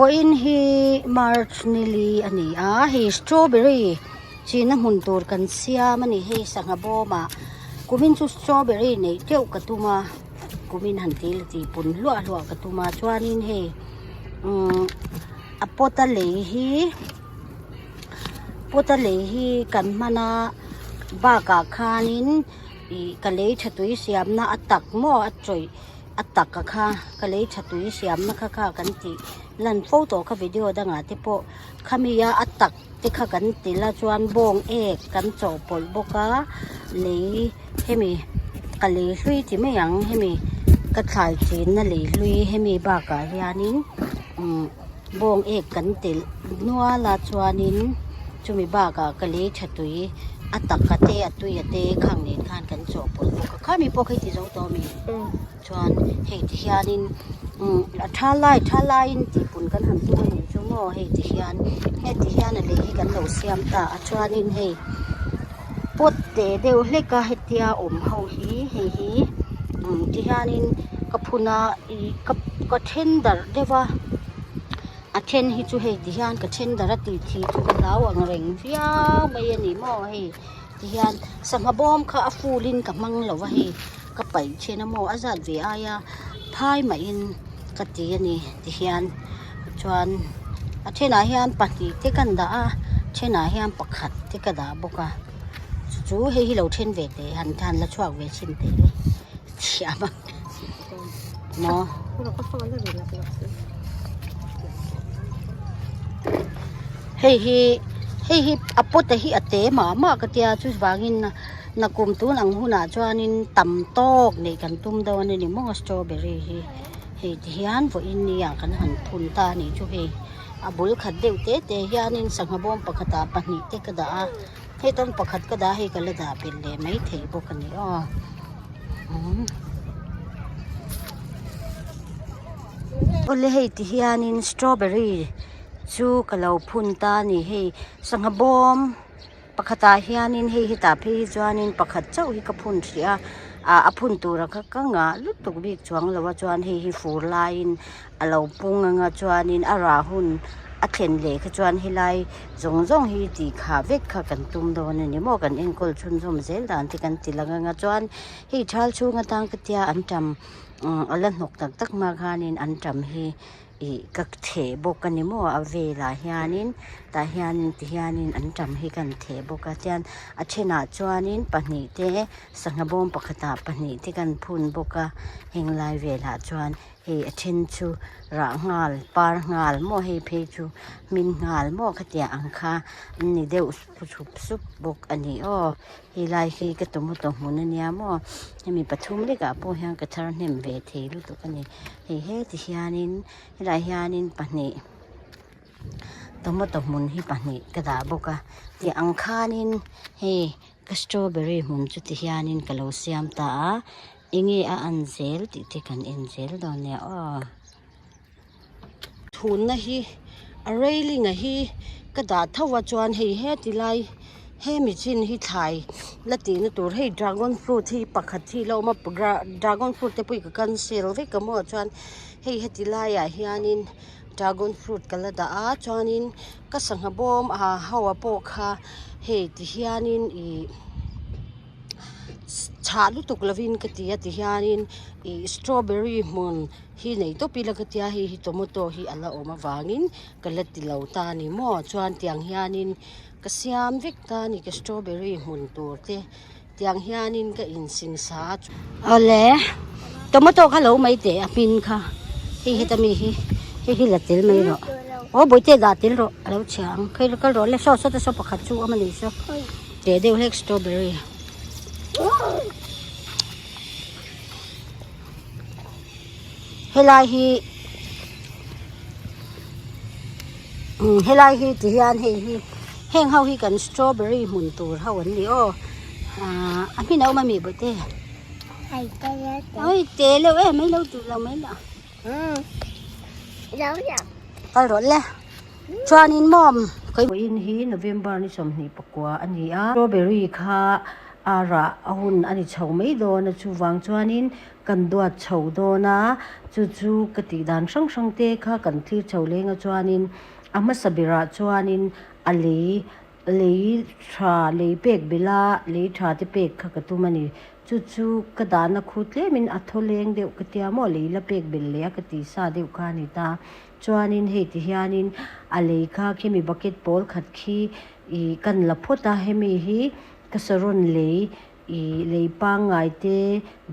Vawiin hi March nili a ni a, hei strawberry china hmun tur kan siam a ni hei sangha bawmah kumin chu strawberry neih teuh ka tum a kumin han tih la tih pun hluah hluah ka tum a chuanin hei umm a pot a lei hi pot a lei hi kan hman a bakah khanin ih ka lei tha tui siamna a tak maw a chawih. A taka kha ka lei tha tui siamna kha kha kan tih lan fo tawh kha video dangah te pawh khami a a tak te kha kan ti la chuan bawng ek kan chawhpawlh bawk a lei hemi ka lei hlui ti mai ang hemi ka thlai chinna lei hlui hemi bakah hianin umm bawng ek kan telh nual a chuanin chumi bakah ka lei tha tui a taka te a tui a te khang nen khan kan chawhpawlh bawk a khami pawh kha i ti zo tawh a mi. Chuan hei ti hianin umm a tha lai tha laiin tih pun kan han tum a nih chu maw hei ti hian heti hian a lei hi kan lo siam ta a chuanin hei pot te deuh hlek a hetia awm ho hi hei hi umm ti hianin ka phun a ih ka ka then darh deuh a a then hi chu hei ti hian ka then darh a tih thih chu ka hlau ang reng viau mai a ni maw hei. Tihian sangha bawm kha a full in ka hmang lo va hei ka paih then a maw a zat ve aia phai mahin ka ti a ni tihian chuan a thenah hian pahnih te kan dah a thenah hian pakhat te ka dah bawk a chu chu hei hi lo then ve teh han han la chhuak ve chhin teh le thiam a maw. Hei hi hei hi a pot a hi a te mah mah ka tia chuvangin nakum tun ang hunah chuanin tam tawk neih kan tum dawn a ni maw strawberry hi hei ti hian vawiin nia kan han phun ta a nih chu hei a bul khat deuh te te hianin sangha bawm pakhatah pahnih te ka dah a heta pakhat ka dah a hei ka la dah belh leh maithei bawk a ni aw. Awle hei ti hianin strawberry chu ka lo phun ta a ni hei sangha bawm pakhatah hianin hei hetah phei hi chuanin pakhat chauh hi ka phun hrih a ah a phun tura kha ka ngah lutuk bik chuang lo a chuan hei hi fur laiin a lo pung anga chuanin a rah hun a thlen leh kha chuan helai zawng zawng hi tih khah vek kha kan tum dawn a ni maw kan enkawl chhunzawm zel dan te kan ti lang anga chuan hei thal chhung atang ka tia an tam a la hnawk tak tak hma khanin an tam hi ih ka theh bawk a ni maw a velah hianin tah hianin ti hianin an tam hi kan theh bawk a tian a thenah chuanin pahnih te sangha bawm pakhatah pahnih te kan phun bawk a heng lai velah chuan. Hei a then chu rah nghal par nghal maw hei phei chu hmin nghal maw khatiang ang kha an ni deuh sup sup bawk a ni aw helai hi ka tomato hmun a nia maw hemi pathum lekah pawh hian ka thar hnem ve thei lutuk a ni hei heti hianin helaiah hianin pahnih tomato hmun hi pahnih ka dah bawk a tih ang khanin hei ka strawberry hmun chu ti hianin ka lo siam ta a. Enge a an zel tih te kan en zel dawn nia aw. Thunna hi a railing a hi ka dah tho a chuan hei heti lai hemi chin hi thlai la tihna tur hei dragon fruit hi pakhat hi alo awm a dragon fruit te pawh hi ka cancel vek a maw chuan hei heti laiah hianin dragon fruit ka la dah a chuanin ka sangha bawm ah ho ah pawh kha hei ti hianin ih. Chhah lutuk lovin ka ti a ti hianin ih strawberry hmun hi nei tawp ila ka tia hei hi tomato hi a la awm avangin ka la ti lo ta a ni maw chuan tiang hianin ka siam vek ta a ni ka strawberry hmun tur te tiang hianin ka insingsa a awle tomato kha lo mai teh a hmin kha hei heta mi hi hei hi la tel mai rawh aw bawihte dah tel rawh a lo chhia ang khawi kal rawh le saw saw te saw pakhat chu awm a ni saw. Teh deuh hlek strawberry. Helai hi um helai hi ti hian hei hi heng ho hi kan strawberry hmun tur ho an ni aw ah a hmin a awm a mi bawihte oi te leuh em mai lo duh lo mai lo kal rawh le. Chuanin mawm Vawiin hi November ni 24 a ni a, strawberry kha A rah a hun a ni chho mai dawn a chuvang chuanin kan duat chho dawn a, chu chu ka tih dan hrang hrang te kha kan thlir chho leng a chuanin a hmasa berah chuanin a lei lei tha lei pek bela lei tha te pek kha ka tum a ni. Chu chu ka dahna khu tlemin a thaw leng deuh ka tia maw lei la pek belh leh a ka tih sa deuh kha a ni ta. Chuanin hei ti hianin a lei kha khimi bucket pawl khat khi ih kan la phawt a, hemi hi ka saron lei ih lei pangngai te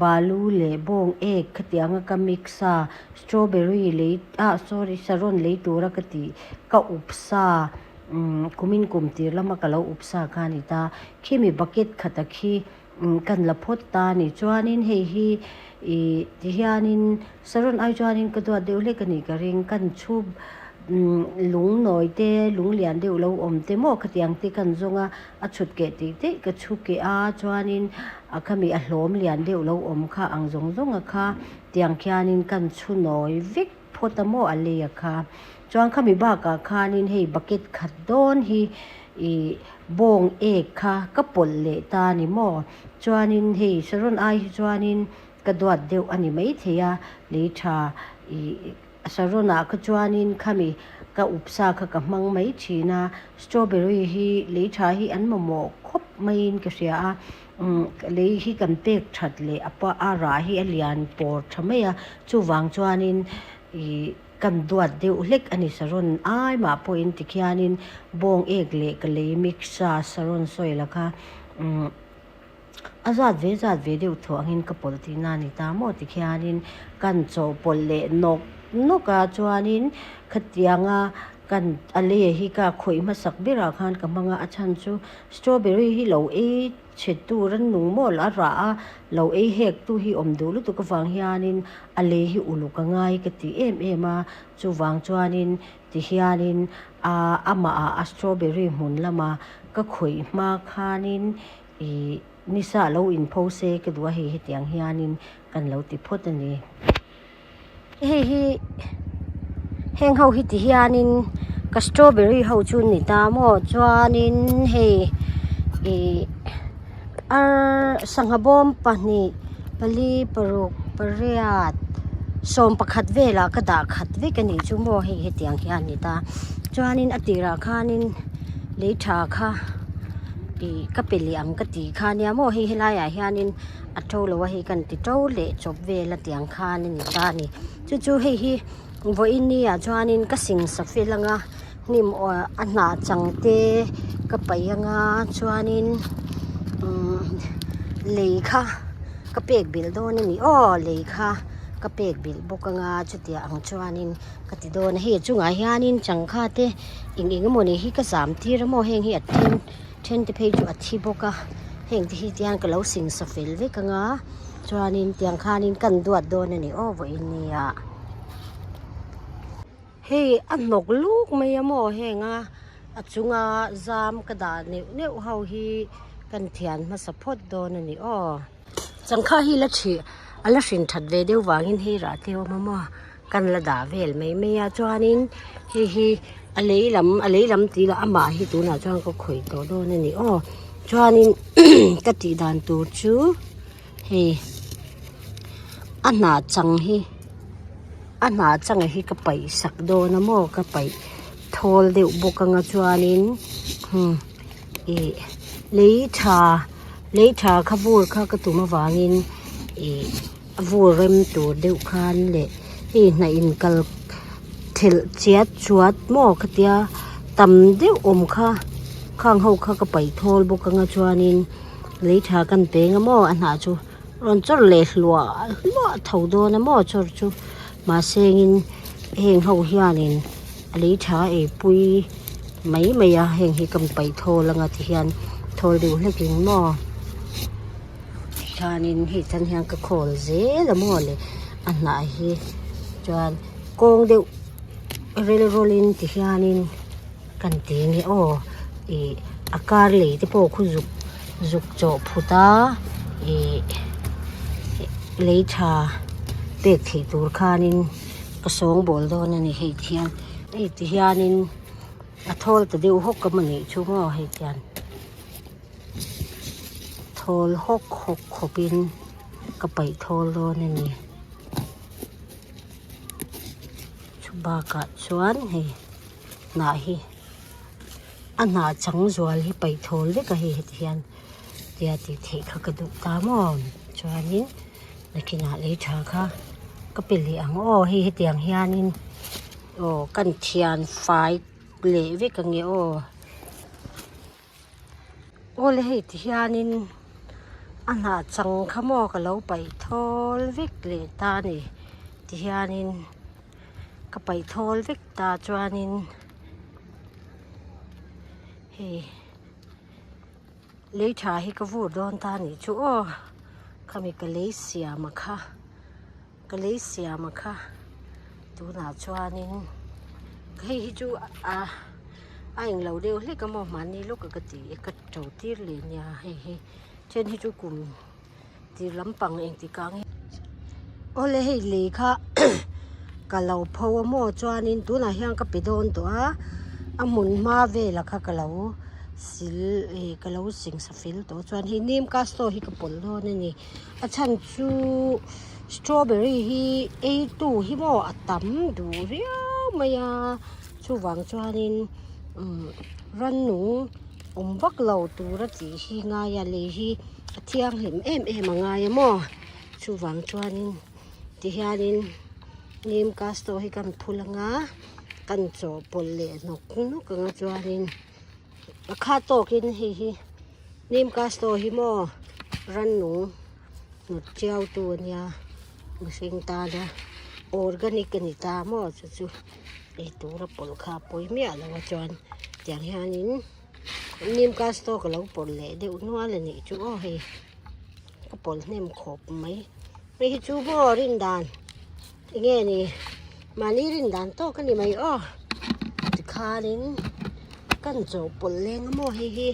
balu leh bawng ek khatianga ka mix a, strawberry lei ah sorry saron lei tura ka tih ka up sa umm kumin kum tir lama ka lo up sa kha a ni ta. Khimi bucket khata khi Kan la phawt ta a nih chuanin hei hi ih ti hianin saron ai chuanin ka duat deuh hlek a nih ka ring kan chhup lung nawi te lung lian deuh lo awm te maw khatiang te kan zawng a a chhut keh tih daih ka chhu keh a chuanin a khami a hlawm lian deuh lo awm kha ang zawng zawng a kha tiang khianin kan chhu nawi vek phawt a maw a lei a kha chuan khami bakah khanin hei bucket khat dawn hi ih bawng ek kha ka pawlh leh ta a ni maw chuanin hei saron ai hi chuanin ka duat deuh a ni maithei a lei tha ih saron ah kha chuanin khami ka up sa kha ka hmang mai thin a strawberry hi lei tha hi an mamawh khawp maiin ka hria a. Umm lei hi kan pek that leh a pa a rah hi a lian pawr tha mai a chuvang chuanin ih kan duat deuh hlek a ni saron ai mah pawhin tikhianin bawng ek leh ka lei mix a saron sawi la kha umm a zat ve zat ve deuh thaw angin ka pawlh tihna a ni ta maw tikhianin kan chawhpawlh leh nawk nawk a chuanin khatianga kan a lei hi ka khawih hmasak berah khan ka hmang a a chhan chu Strawberry hi lo ei chhe tur a nung mawl a rah a, lo ei hek tu hi awm duh lutuk avang hianin a lei hi uluk a ngai ka ti em em a, chuvang chuanin ti hianin a amah ah a strawberry hmun lama ka khawih hma khanin ih nisa lo inpho se ka duh a hei hetiang hianin kan lo ti phawt a ni. Hei hi heng ho hi ti hianin ka strawberry ho chu an ni ta maw chuanin hei ih ar sangha bawm pahnih pali paruk pariat sawm pakhat velah ka dah khat vek a nih chu maw hei hetiang hian a ni ta chuanin a tirah khanin lei tha kha ih ka pe leh ang ka tih kha nia maw hei helaiah hianin. A to lo a hei kan ti to leh chawp vel a tiang khan a ni ta a ni chu chu hei hi vawiin ni ah chuanin ka sing sa fel anga hnim aw a hnah chang te ka paih anga chuanin umm lei kha ka pek belh dawn a ni aw lei kha ka pek belh bawk anga chutiang ang chuanin ka ti dawn a hei a chungah hianin changkha te eng eng emawni hi ka zam tir a maw heng hi a then. Then te phei chu a thi bawk a heng te hi tiang ka lo sing sa fel vek anga chuanin tiang khanin kan duat dawn a ni aw vawiin nia hei a hnawk luk mai a maw heng a a chunga zam ka dah neuh neuh ho hi kan thian hmasa phawt dawn a ni aw. Changkha hi la thih a la hrin that ve deuh vangin hei rah te a awm a maw kan la dah vel mai mai a chuanin hei hi a lei lam a lei lam tih lah amah hi tunah chuan ka khawih tawh dawn a ni aw chuanin ka tih dan tur chu hei a hnah chang hi a hnah chang hi ka paih sak dawn a maw ka paih thawl deuh bawk anga chuanin ih lei tha. Lei tha kha vur kha ka tum avangin ih a vur rem tur deuh khan leh hei hnah in kal thelh chiat chuat maw khatia tam deuh awm kha khang ho kha ka paih thawl bawk anga chuanin lei tha kan peng a maw a hnah chu rawn chawr leh hluah hluah tho dawn a maw chawr chu mahse engin heng ho hianin a lei tha ei pui mai mai a heng hi kan paih thawl anga ti hian thawl deuh hlek in maw tikhianin hei tan hian ka khawl zel a maw le a hnah hi chuan kawng deuh rel rawl in ti hianin kan ti nge aw ih a kar lei te pawh khu zuk zuk chawh phut a ih lei tha pek theih tur khanin ka sawngbawl dawn a ni hei ti hian hei ti hianin a thawl ta deuh hawk a maw nih chu maw hei tian. Thawl hawk hawk khawpin ka paih thawl dawn a ni. Chu bakah chuan hei hnah hi a hnah chang zual hi paih thawl vek a hei heti hian tia tih theih kha ka duh ta maw chuanin nakinah lei tha kha ka pe leh ang aw hei hetiang hianin aw kan thian fai leh vek ang e aw. Awle hei ti hianin a hnah chang kha maw ka lo paih thawl vek leh ta a ni ti hianin ka paih thawl vek ta chuanin hei lei tha hi ka vur dawn ta a nih chu aw khami ka lei siam a kha ka lei siam a kha tunah chuanin hei hi chu a a englo deuh hlek a maw mahni lawk a ka ti ka to tir leh nia hei hi then hi chu kum tir lampang engtik ah nge awle hei lei kha ka lo pho a maw chuanin tunah hian ka pe dawn tawh a a hmun hma velah kha ka lo sil ih ka lo singsa fel tawh chuan hei neem castor hi ka pawlh dawn a ni. A chhan chu strawberry hi ei tu hi maw a tam duh riau mai a chuvang chuanin umm rannung awm vak lo tura tih hi ngai a lei hi a thianghlim em em a ngai a maw chuvang chuanin tihianin neem castor hi kan phul anga kan chawhpawlh leh nawk nawk anga chuanin a khat tawkin hei hi neem castor hi maw rannung hnawt chiau tu a nia mihring tana organic a ni ta maw chu chu ei tura pawlh kha a pawi miah lo a chuan tiang hianin neem castor ka lo pawlh leh deuh nual a nih chu aw hei ka pawlh hnem khawp mai hei hi chu maw rin dan enge ni mahni rin dan tawk a ni mai aw tikhanin kan chawhpawlh leng a maw hei hi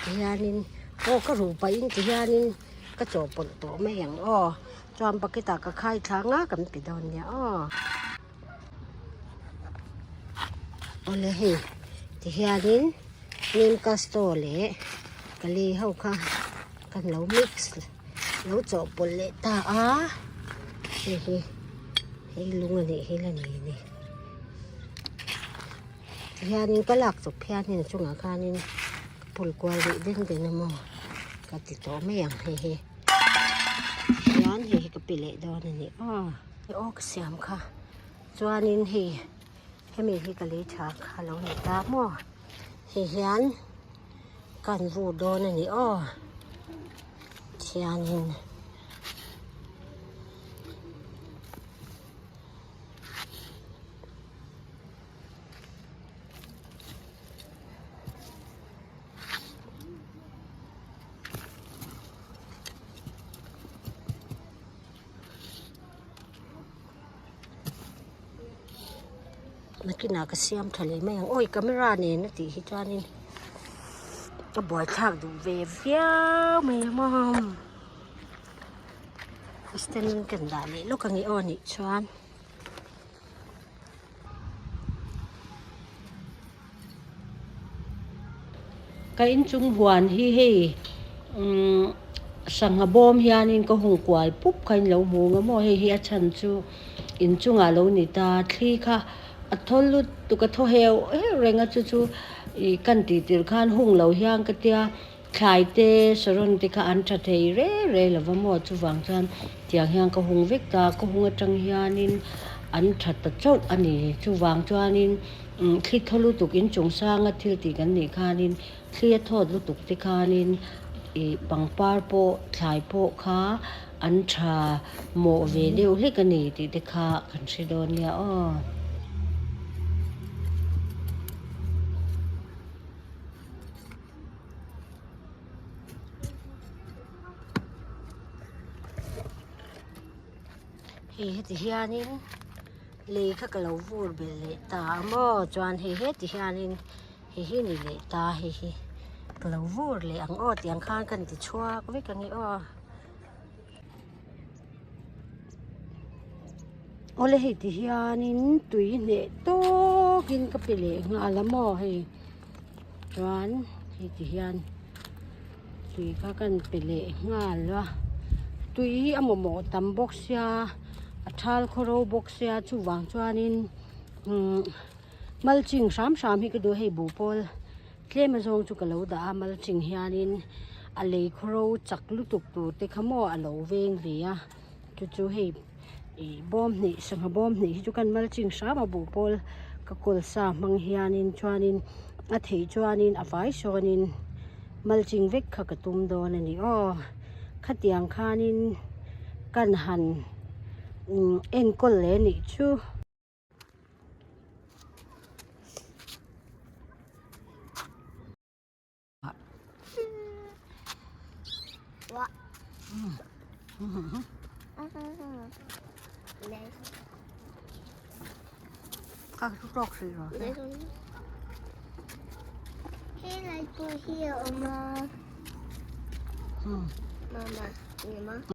tihianin aw ka ruh pahin tihianin ka chawhpawlh tawh mai ang aw chuan bucket ah ka khai thla anga kan pe dawn nia aw awle hei tihianin neem castor leh ka lei ho kha kan lo mix. Lo chawhpawlh leh ta a hei hi hei lung a nih hi la ni ni tihianin ka lak chawp hianin a chungah khanin ka phul kual rih den den a maw ka ti tawh mai ang hei hi tichuan hei hi ka pe leh dawn a ni aw aw ka siam kha chuanin hei hemi hi ka lei tha kha lo ni ta maw hei hian. Kan vur dawn a ni aw thianin Nakinah ka siam tha leh mai ang awi camera nen a tih hi chuanin ka buaithlak duh ve viau mai a maw stand in kan dah leh lawk ang i aw nih chuan. Ka inchung huan hi hei umm sangha bawm hianin ka hung kual pup kha in lo hmu ang a maw hei hi a chhan chu inchungah lo ni ta thli kha a thaw lutuk a thaw heuh heuh reng a chu chu ih kan tih tirh khan hung lo hian ka tia thlai te saron te kha an tha thei reng reng lo va maw chuvang chuan tiang hian ka hung vek ta ka hung atang hianin an tha ta chauh a ni chuvang chuanin. Thli thaw lutuk inchung sanga thil tih kan nih khanin thli a thawt lutuk te khanin ih pangpar pawh thlai pawh kha an tha mawh ve deuh hlek a ni tih te kha kan hre dawn nia aw. Hei heti hianin lei kha ka lo vur belh leh ta a maw chuan hei heti hianin hei hi ni leh ta hei hi ka lo vur leh ang aw tiang khan ka inti chhuak vek ang e aw. Awle hei ti hianin tui hneh tawkin ka pe leh nghal a maw hei chuan hei ti hian. Tui kha kan pe leh nghal a, tui hi a mamawh tam bawk sia, a thal khawro bawk sia chuvang chuanin umm mulching hram hram hi ka duh a hei buhpawl tlem azawng chu ka lo dah a mulching hianin a lei khawro chak lutuk tur te kha maw a lo veng ve a chu chu hei ih bawm hnih sangha bawm hnih hi chu kan mulching hram a buhpawl ka kawl sa hmang hianin chuanin a theih chuanin a vai sawnin mulching vek kha ka tum dawn a ni aw khatiang khanin kan han umm enkawl leh nih chu. Helai pawh hi a awm a. Mama, ni maw?